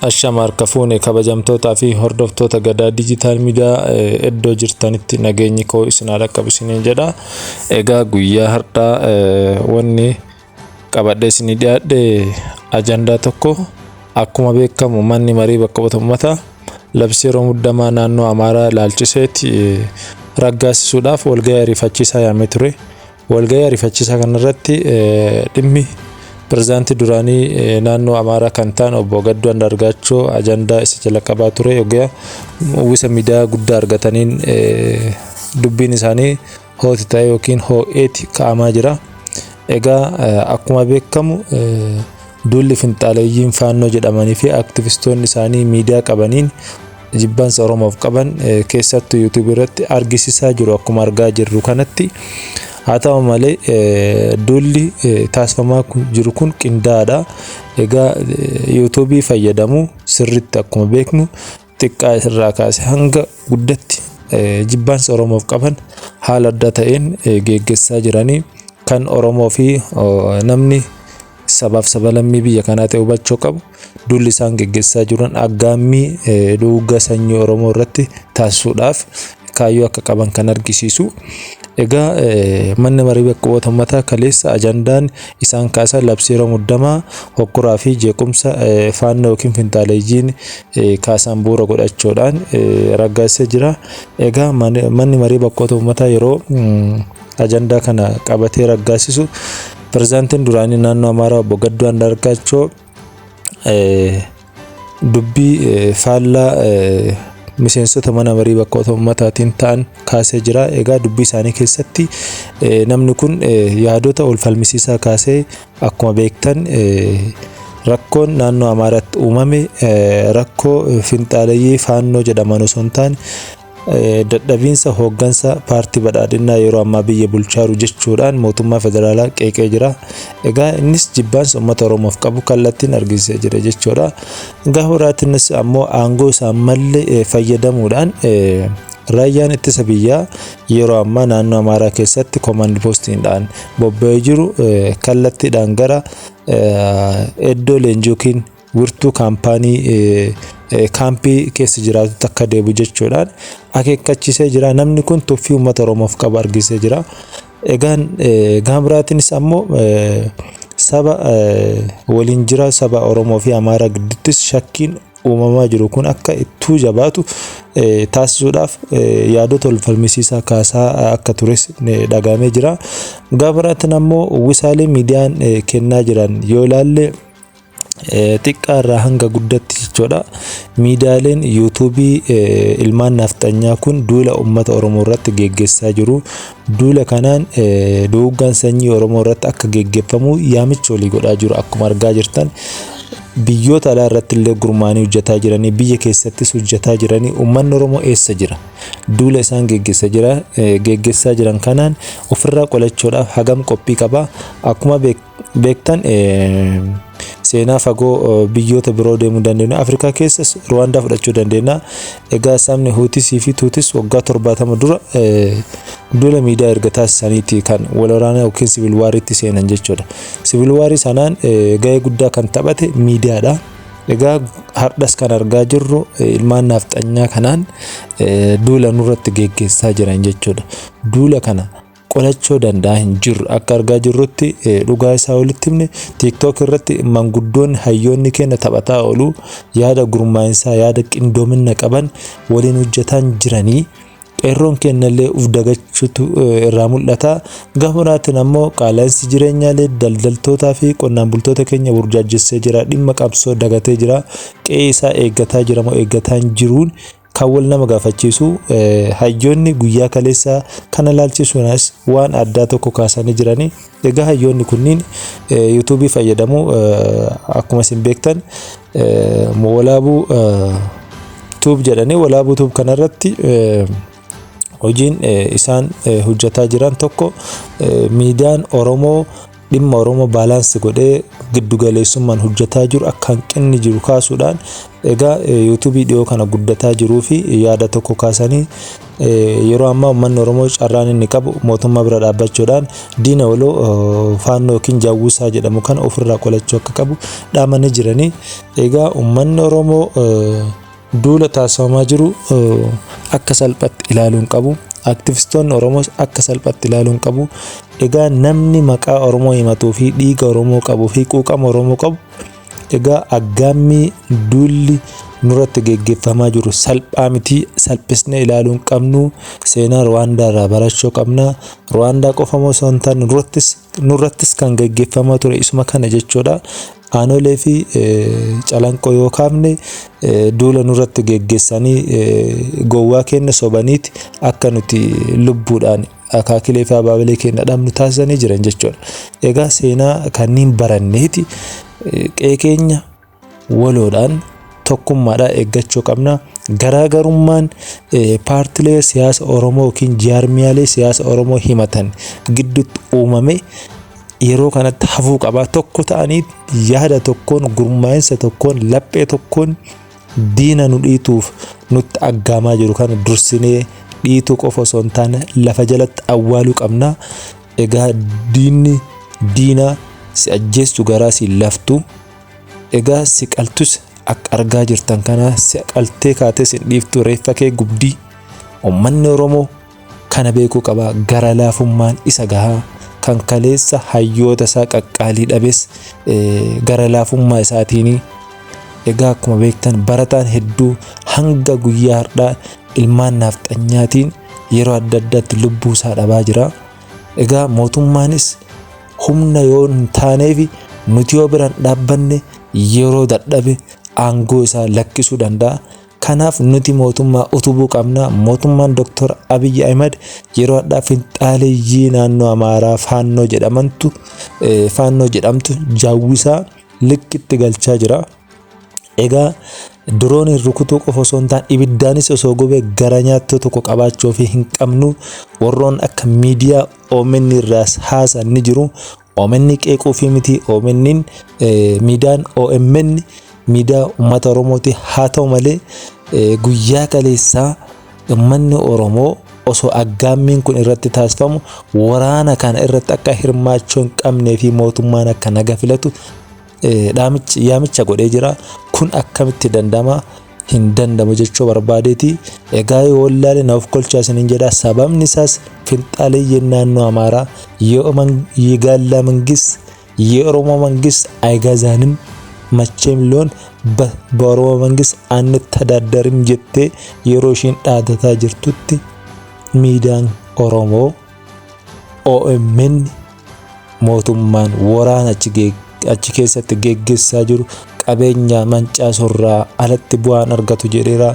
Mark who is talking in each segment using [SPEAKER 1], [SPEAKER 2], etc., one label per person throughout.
[SPEAKER 1] Ashama harka fuune, kabajamtootaa fi hordoftoota Gadaa Digital Media, iddoo jirtanitti nageenyi koo isin haa dhaqqabu isiniin jedha. Egaa guyyaa har'aa wanni qabadhee isinii dhiyaadhe ajandaa tokko. Akkuma beekamu, manni marii bakka bu'oota uummataa labsii yeroo muddamaa naannoo Amaaraa ilaalchiseeti raggaasisuudhaaf walgahii ariifachiisaa yaamee ture. Walgahii ariifachiisaa kanarratti dhimmi pirezidaantii duraanii naannoo Amaaraa kan ta'an obbo Gadduu Andaargaachoo ajandaa isa jalqabaa ture. Egaa uwwisa miidiyaa guddaa argataniin dubbiin isaanii hooti ta'e yookiin hoo'eeti ka'amaa jira. Egaa akkuma beekamu, duulli finxaaleeyyiin faannoo jedhamanii fi aktivistoonni isaanii miidiyaa qabaniin jibbansa Oromoof qaban keessattuu yuutuubii irratti argisiisaa jiru akkuma argaa jirru kanatti. Haa ta'u malee, duulli taasifamaa jiru kun qindaa'aadha. Egaa yuutuubii fayyadamu sirriitti akkuma beeknu, xiqqaa irraa kaasee hanga guddatti jibbaansa Oromoof qaban haala adda ta'een geggeessaa jiranii, kan Oromoo fi namni sabaaf sabalammii biyya kanaa ta'e hubachuu qabu, duulli isaan geggeessaa jiran aggaammii duguuggaa sanyii Oromoo irratti taasisuudhaaf kaayyoo akka qaban kan argisiisu. Egaa manni marii bakka bu'oota uummataa kaleessa ajandaan isaan kaasan labsii yeroo muddamaa hokkoraa fi jeequmsa faannoo yookiin finxaaleeyyiin kaasan bu'uura godhachuudhaan raggaasisee jira. Egaa manni marii bakka bu'oota uummataa yeroo ajandaa kana qabatee raggaasisu, pirezidaantiin duraanii naannoo Amaaraa obbo Gadduu Andaargaachoo dubbii faallaa miseensota mana marii bakka bu'oota uummataatiin ta'an kaasee jira. Egaa dubbii isaanii keessatti namni kun yaadota wal falmisiisaa kaasee, akkuma beektan rakkoon naannoo Amaaraatti uumame rakkoo finxaaleeyyii faannoo jedhaman osoo hin taane dadhabiinsa hooggansa paartii badhaadhinaa yeroo ammaa biyya bulchaaru jechuudhaan mootummaa federaalaa qeeqee jira. Egaa innis jibbaansa uummata Oromoof qabu kallattiin argisiisee jira jechuudha. Gaafa biraatiinis ammoo aangoo isaan malle fayyadamuudhaan raayyaan ittisa biyyaa yeroo ammaa naannoo Amaaraa keessatti koomaand poostiidhaan bobba'ee jiru kallattiidhaan gara iddoo leenjii yookiin wirtuu kaampaanii kaampii keessa jiraatutti akka deebi'u jechuudhaan akeekkachiisee jira. Namni kun tuffii uummata Oromoof qabu argisiisee jira. Egaan gama biraatiinis ammoo saba waliin jira, saba Oromoo fi Amaaraa gidduuttis shakkiin uumamaa jiru kun akka ittuu jabaatu taasisuudhaaf yaadota wal falmisiisaa kaasaa akka tures dhagahamee jira. Gama biraatiin ammoo uwwisaalee miidiyaan kennaa jiran yoo ilaalle, xiqqaa irraa hanga guddatti jechuudha. Miidiyaaleen yuutuubii ilmaan nafxanyaa kun duula uummata Oromoo irratti geggeessaa jiru. Duula kanaan duguuggaan sanyii Oromoo irratti akka geggeeffamu yaamicha olii godhaa jiru akkuma argaa jirtan. Biyyoota alaa irratti illee gurmaanii hojjetaa jiranii, biyya keessattis hojjetaa jiranii, uummanni Oromoo eessa jira? Duula isaan geggeessaa jiran kanaan ofirraa qolachuudhaaf hagam qophii qaba? Akkuma beektan, seenaa fagoo biyyoota biroo deemuu dandeenya. Afrikaa keessas Ruwaandaa fudhachuu dandeenya. Egaa sabni Huutisii fi Tuutis waggaa 70 dura duula miidiyaa erga taasisaniiti kan wal waraana yookiin civil wariitti seenan jechuudha. Civil warii sanaan gahee guddaa kan taphate miidiyaadha. Egaa hardhas kan argaa jirru ilmaan naafxanyaa kanaan duula nurratti geggeessaa jiran jechuudha. Duula kana qolachuu danda'a hin jirru. Akka argaa jirrutti, dhugaa isaa walitti himne, TikTok irratti manguddoonni hayyoonni keenya taphataa oolu, yaada gurmaa'insaa, yaada qindoomina qaban waliin hojjetaan jiranii, qeerroon keenyallee uf dagachuutu irraa mul'ata. Gama biraatiin ammoo qaala'insi jireenyaalee daldaltootaa fi qonnaan bultoota keenya burjaajessee jira. Dhimma qabsoo dagatee jira. Qe'ee isaa eeggataa jira moo eeggataa hin jiruun kan wal nama gaafachiisu. Hayyoonni guyyaa kaleessaa kana ilaalchisuunis waan addaa tokko kaasanii jiranii. Egaa hayyoonni kunniin yuutuubii fayyadamu. Akkuma isin beektan, Walaabuu Tube jedhanii, Walaabuu Tube kanarratti hojiin isaan hojjetaa jiran tokko miidiyaan Oromoo dhimma Oromoo balance godhee giddugaleessummaan hojjetaa jiru akka hanqinni jiru kaasuudhaan, egaa yuutuubii dhiyoo kana guddataa jiruu fi yaada tokko kaasanii, yeroo ammaa uummanni Oromoo carraan inni qabu mootummaa bira dhaabbachuudhaan diina waloo Faannoo yookiin Jawwisaa jedhamu kana ofirraa qolachuu akka qabu dhaamanii jiranii. Egaa uummanni Oromoo duula taasifamaa jiru akka salphatti ilaaluu hin qabu. Aktivistoonni Oromoos akka salphatti ilaaluu hin qabu. Egaa namni maqaa Oromoo himatuu fi dhiiga Oromoo qabuu fi quuqama Oromoo qabu, egaa aggaammii duulli nurratti geggeeffamaa jiru salphaa miti, salphisnee ilaaluu hin qabnu. Seenaa Ruwaandaa irraa barachuu qabna. Ruwaandaa qofa osoo hin taane nurrattis kan geggeeffamaa ture isuma kana jechuudha. Aanolee fi Calanqoo yoo kaafne, duula nurratti geggeessanii gowwaa keenya sobaniiti akka nuti lubbuudhaan akaakilee fi abaabilee keenya dhabnu taasisanii jiran jechuudha. Egaa seenaa kanneen baranneeti qe'ee keenya waloodhaan tokkummaadhaan eeggachuu qabna. Garaagarummaan paartilee siyaasa Oromoo yookiin jaarmiyaalee siyaasa Oromoo himatan gidduutti uumame yeroo kanatti hafuu qaba. Tokko ta'anii yaada tokkoon, gurmaa'insa tokkoon, laphee tokkoon diina nu dhiituuf nutti aggaamaa jiru kana dursinee dhiituu qofa osoo hin taane lafa jalatti awwaaluu qabna. Egaa diinni diina si ajjeestu garaa si laftu. Egaa si qaltus akka argaa jirtan kana si qaltee kaatee si dhiiftu, reeffa kee gubdii. Uummanni Oromoo kana beekuu qaba. Gara laafummaan isa gahaa. Kan kaleessa hayyoota isaa qaqqaalii dhabes gara laafummaa isaatiin. Egaa akkuma beektan barataan hedduu hanga guyyaa har'aa ilmaan naafxanyaatiin yeroo adda addaatti lubbuu isaa dhabaa jira. Egaa mootummaanis humna yoo hin taaneef, nuti yoo biraan dhaabbanne, yeroo dadhabe aangoo isaa lakkisuu danda'a. Kanaaf nuti mootummaa utubuu qabna. Mootummaan Dr. Abiyyi Ahimad yeroo har'aa finxaaleeyyii naannoo Amaaraa Faannoo jedhamantu Faannoo jedhamtu Jaawwisaa likkitti galchaa jira. Egaa dirooniin rukutuu qofa osoo hin taane ibiddaanis osoo gubee gara nyaattoo tokko qabaachuu fi hin qabnu. Warroon akka miidiyaa OMN irraas haasan ni jiru. OMN qeequu fi miti, OMN, miidiyaan OMN miidiyaa uummata Oromooti. Haa ta'u malee guyyaa kaleessaa uummanni Oromoo osoo aggaammiin kun irratti taasifamu waraana kana irratti akka hirmaachuu hin qabnee fi mootummaan akka naga filatu yaamicha godhee jira. Kun akkamitti danda'ama? Hin danda'amu jechuu barbaadeeti. Egaa yoo wallaale na of kolchaa isiniin jedha. Sababni isaas finxaaleeyyiin naannoo Amaaraa የጋላ መንግስት የኦሮሞ መንግስት አይገዛንም፣ መቼም ሊሆን በኦሮሞ መንግስት አንተዳደርም jettee yeroo ishiin dhaadataa jirtutti, miidiyaan Oromoo OMN mootummaan waraana achi keessatti geggeessaa jiru qabeenya mancaasurraa alatti bu'aan argatu jedheera.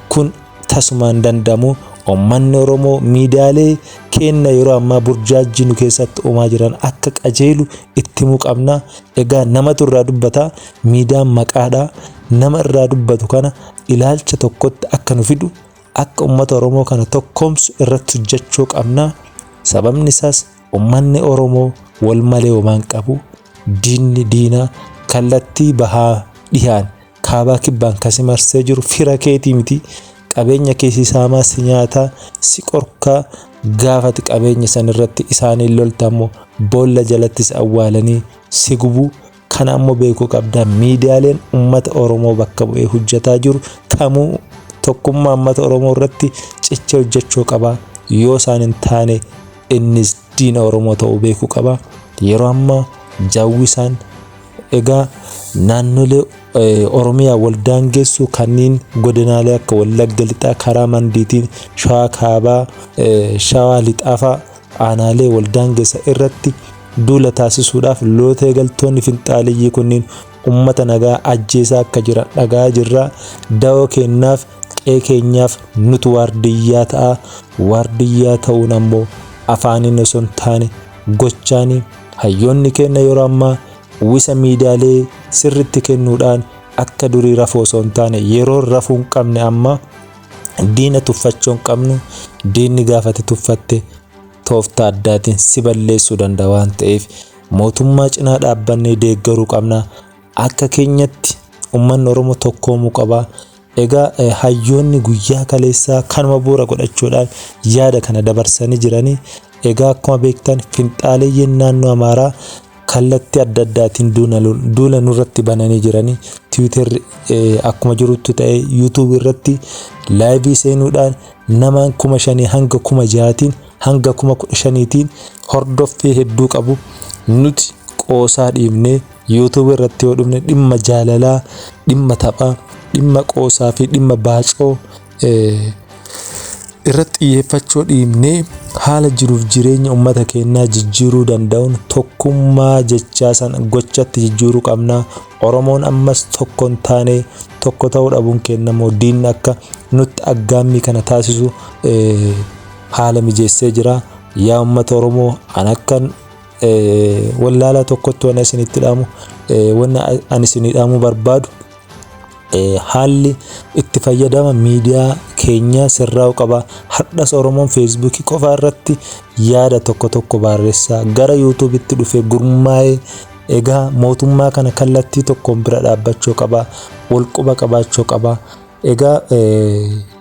[SPEAKER 1] Kun tasumaan danda'amu. Uummanni Oromoo miidiyaalee keenya yeroo ammaa burjaajii nu keessatti uumaa jiran akka qajeelu itti himuu qabna. Egaa namatu irraa dubbata. Miidiyaan maqaadha. Nama irraa dubbatu kana ilaalcha tokkotti akka nu fidu, akka uummata Oromoo kana tokkoomsu irratti hojjechuu qabna. Sababni isaas uummanni Oromoo wal malee homaa hin qabu. Diinni diina kallattii bahaa dhihaan kaabaa kibbaan kasi marsee jiru fira keetii miti. Qabeenya kee si saamaa, si nyaataa, si qorkaa. Gaafati qabeenya san irratti isaaniin lolta ammoo boolla jalatti si awwaalanii si gubu. Kana ammoo beekuu qabda. Miidiyaaleen uummata Oromoo bakka bu'ee hojjetaa jiru kamuu tokkummaa uummata Oromoo irratti cicha hojjechuu qaba. Yoo isaan hin taane innis diina Oromoo ta'uu beekuu qaba. Yeroo ammaa Jawwisaan egaa naannolee Oromiyaa wal daangessu kanneen godinaalee akka Wallagga Lixaa karaa Mandiitiin, Shawaa Kaabaa, Shawaa Lixaa fa'a aanaalee wal daangessa irratti duula taasisuudhaaf lootee galtoonni finxaaleeyyii kunniin uummata nagaa ajjeesaa akka jiran dhagaa jirra. Dawoo keenyaaf, qe'ee keenyaaf nutu waardiyyaa ta'a. Waardiyyaa ta'uun ammoo afaaniin osoo hin taane gochaani. Hayyoonni keenya yeroo ammaa uwwisa miidiyaalee sirritti kennuudhaan akka durii rafuu osoo hin taane, yeroo rafuu hin qabne amma diina tuffachuu hin qabnu. Diinni gaafate tuffatte tooftaa addaatiin si balleessuu danda'a waan ta'eef Mootummaa cinaa dhaabbannee deeggaruu qabna. Akka keenyatti uummanni Oromoo tokkoomuu qaba. Egaa hayyoonni guyyaa kaleessaa kanuma bu'uura godhachuudhaan yaada kana dabarsanii jiranii. Egaa akkuma beektan finxaaleeyyiin naannoo Amaaraa kallattii adda addaatiin duula nurratti bananii jiranii. Tiwiitarri akkuma jirutti ta'ee yuutuubii irratti live seenuudhaan nama 5,000 hanga 6,000tiin hanga 15,000tiin hordoffii hedduu qabu. Nuti qoosaa dhiibnee yuutuubii irratti yoo dhufne dhimma jaalalaa, dhimma taphaa, dhimma qoosaa fi dhimma baacoo irratti xiyyeeffachuu dhiibnee haala jiruuf jireenya uummata keenyaa jijjiiruu danda'uun tokkummaa jechaa sana gochatti jijjiiruu qabna. Oromoon ammas tokko hin taane, tokko ta'uu dhabuun keenya immoo diinni akka nutti aggaammii kana taasisu haala mijeessee jira. Yaa uummata Oromoo, an akkan wallaalaa tokkotti wanna isinitti dhaamu, wanna ani isinii dhaamuu barbaadu, haalli itti fayyadama miidiyaa keenyaa sirraa'uu qaba. Har'as Oromoon Feesbuukii qofa irratti yaada tokko tokko barreessaa gara yuutuubitti dhufee gurmaa'ee egaa mootummaa kana kallattii tokkoon bira dhaabbachuu qaba. Wal quba qabaachuu qaba. Egaa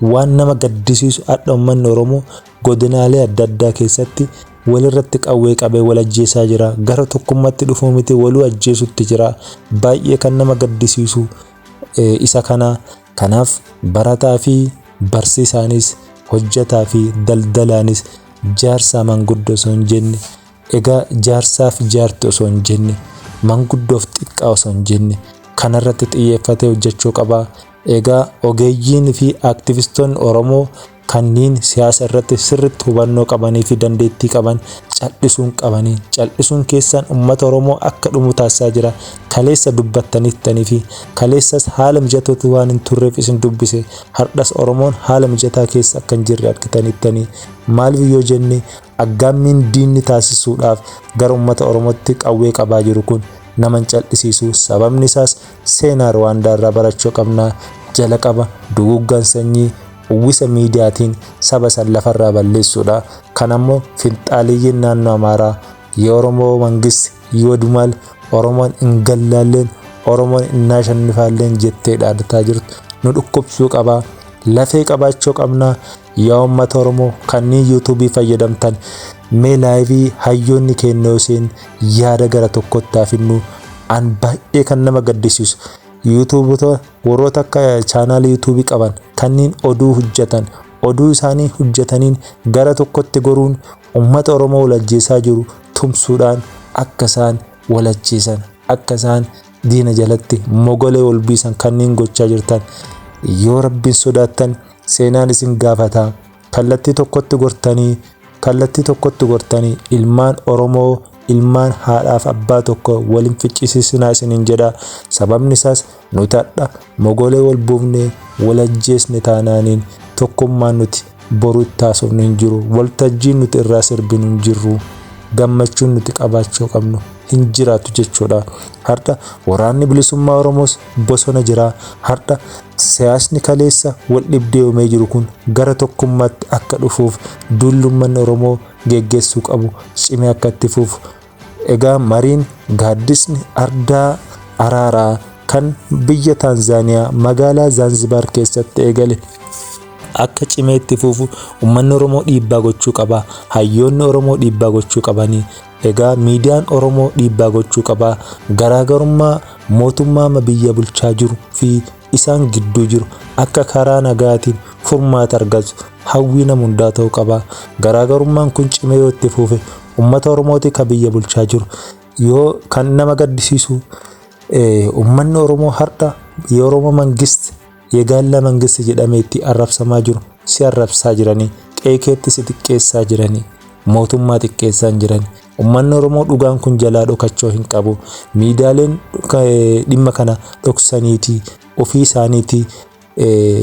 [SPEAKER 1] waan nama gaddisiisu, hadha uummanni Oromoo godinaalee adda addaa keessatti walirratti qawwee qabee wal ajjeesaa jira. Gara tokkummaatti dhufuu miti, waluu ajjeesutti jira. Baay'ee kan nama gaddisiisu isa kana. Kanaaf barataa fi barsiisaanis, hojjetaa fi daldalaanis, jaarsaa manguddoo osoo hin jenne, egaa jaarsaa fi jaarti osoo hin jenne, manguddoof xiqqaa osoo hin jenne, kanarratti xiyyeeffatee hojjechuu qaba. Egaa ogeeyyiin fi aktivistoonni Oromoo kanneen siyaasa irratti sirriitti hubannoo qabanii fi dandeettii qaban cal'isuun qabanii, cal'isuun keessaan uummata Oromoo akka dhumu taasisaa jira. Kaleessa dubbattaniittanii fi kaleessas haala mijatootu waan hin turreef isin dubbise. Har'as Oromoon haala mijataa keessa akka hin jirre argitaniittanii. Maaliif yoo jenne, aggaammiin diinni taasisuudhaaf gara uummata Oromootti qawwee qabaa jiru kun nama hin cal'isiisu. Sababni isaas seenaa Ruwaandaa irraa barachuu qabna. Jala qaba duguggaan sanyii uwwisa miidiyaatiin saba san lafarraa balleessuudha. Kan ammoo finxaaliyyiin naannoo Amaaraa የኦሮሞ መንግስት ይወድማል፣ Oromoon እንገላለን, Oromoon እናሸንፋለን jettee dhaadataa jirtu nu dhukkubsuu qaba. Lafee qabaachuu qabna. Yaa uummata Oromoo kanneen yuutuubii fayyadamtan, mee live hayyoonni keenya yoo yaada gara tokkotti hafinnu. An baay'ee kan nama gaddisiisu, yuutuubota warroota akka chaanaalii yuutuubii qaban kanneen oduu hojjetan, oduu isaanii hojjetaniin gara tokkotti goruun uummata Oromoo wal ajjeesaa jiru tumsuudhaan akka isaan wal ajjeesan, akka isaan diina jalatti mogolee wal biisan kanneen gochaa jirtan, yoo Rabbiin sodaattan seenaan isin gaafataa. Kallattii tokkotti gortanii, kallattii tokkotti gortanii ilmaan Oromoo, ilmaan haadhaaf abbaa tokko waliin ficcisiisinaa isiniin jedha. Sababni isaas nuti hadha mogolee wal buufnee wal ajjeesne taanaaniin tokkummaan nuti boru itti haasofnu hin jiru, waltajjiin nuti irraa sirbinu hin jirru, gammachuun nuti qabaachuu qabnu hin jiraatu jechuudha. Har'a waraanni bilisummaa Oromoos bosona jira. Har'a siyaasni kaleessa wal dhibdee uumee jiru kun gara tokkummaatti akka dhufuuf duulli uummanni Oromoo geggeessuu qabu cimee akka itti fufu. Egaa mariin gaaddisni ardaa araaraa kan biyya Taanzaaniyaa magaalaa Zaanzibaar keessatti eegale akka cimee itti fufu uummanni Oromoo dhiibbaa gochuu qaba. Hayyoonni Oromoo dhiibbaa gochuu qabanii. Egaa miidiyaan Oromoo dhiibbaa gochuu qaba. Garaagarummaa mootummaa biyya bulchaa jiru fi isaan gidduu jiru akka karaa nagaatiin furmaata argatu hawwii nama hundaa ta'uu qaba. Garaagarummaan kun cimee yoo itti fufe uummata Oromooti ka biyya bulchaa jiru. Yoo kan nama gaddisiisu, uummanni Oromoo har'a የኦሮሞ መንግስት የጋላ መንግስት jedhamee itti arrabsamaa jiru, si arrabsaa jiranii, qe'ee keetti si xiqqeessaa jiranii, mootummaa xiqqeessaa hin jiran. Uummanni Oromoo dhugaan kun jalaa dhokachuu hin qabu. Miidiyaaleen dhimma kana dhoksaniiti ofii isaaniiti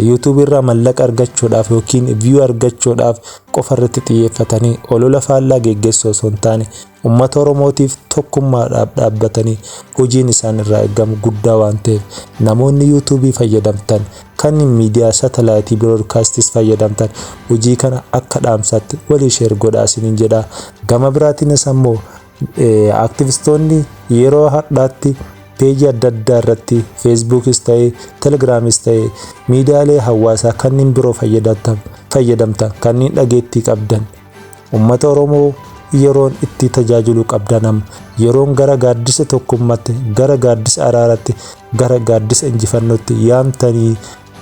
[SPEAKER 1] yuutuubii irraa mallaqa argachuudhaaf yookiin view argachuudhaaf qofa irratti xiyyeeffatanii olola faallaa geggeessuu osoo hin taane, uummata Oromootiif tokkummaadhaaf dhaabbatanii hojiin isaan irraa eegamu guddaa waan ta'eef, namoonni yuutuubii fayyadamtan, kan miidiyaa saatalaayitii broadcastis fayyadamtan, hojii kana akka dhaamsaatti walii share godhaa isiniin jedha. Gama biraatiinis ammoo Aktivistoonni yeroo har'aatti peejii adda addaa irratti, Feesbuukis ta'ee Telegiraamis ta'ee miidiyaalee hawaasaa kanneen biroo fayyadamtan, kanneen dhageettii qabdan, uummata Oromoo yeroon itti tajaajiluu qabdan amma. Yeroon gara gaaddisa tokkummaatti, gara gaaddisa araaratti, gara gaaddisa injifannootti yaamtanii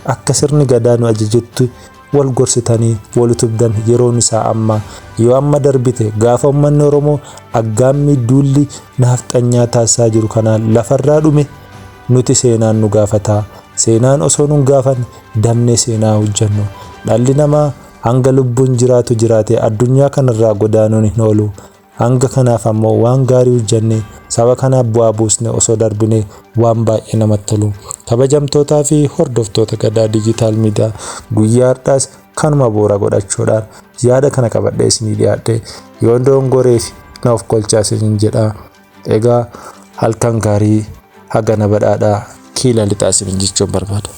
[SPEAKER 1] akka sirni gadaa nu ajajetti wal gorsitanii wal utubdan yeroon isaa amma. Yoo amma darbite, gaafa uummanni Oromoo aggaammii duulli naafxanyaa taasisaa jiru kanaan lafarraa dhume, nuti seenaan nu gaafataa. Seenaan osoo nun gaafanne damnee seenaa hojjennu. Dhalli namaa hanga lubbuun jiraatu jiraate addunyaa kanarraa godaanuun hin oolu. Hanga kanaaf ammoo waan gaarii hojjenne, saba kanaaf bu'aa buusne osoo darbine waan baay'ee namatti tolu. Kabajamtootaa fi hordoftoota Gadaa Diijitaal Miidiyaa, guyyaa har'aas kanuma bu'uura godhachuudhaan yaada kana qabadhee isinii dhiyaadhe. Yoon dongoreef na of kolchaa isiniin jedha. Egaa halkan gaarii, hagana badhaadhaa, kiila lixaa isiniin jechuun barbaada.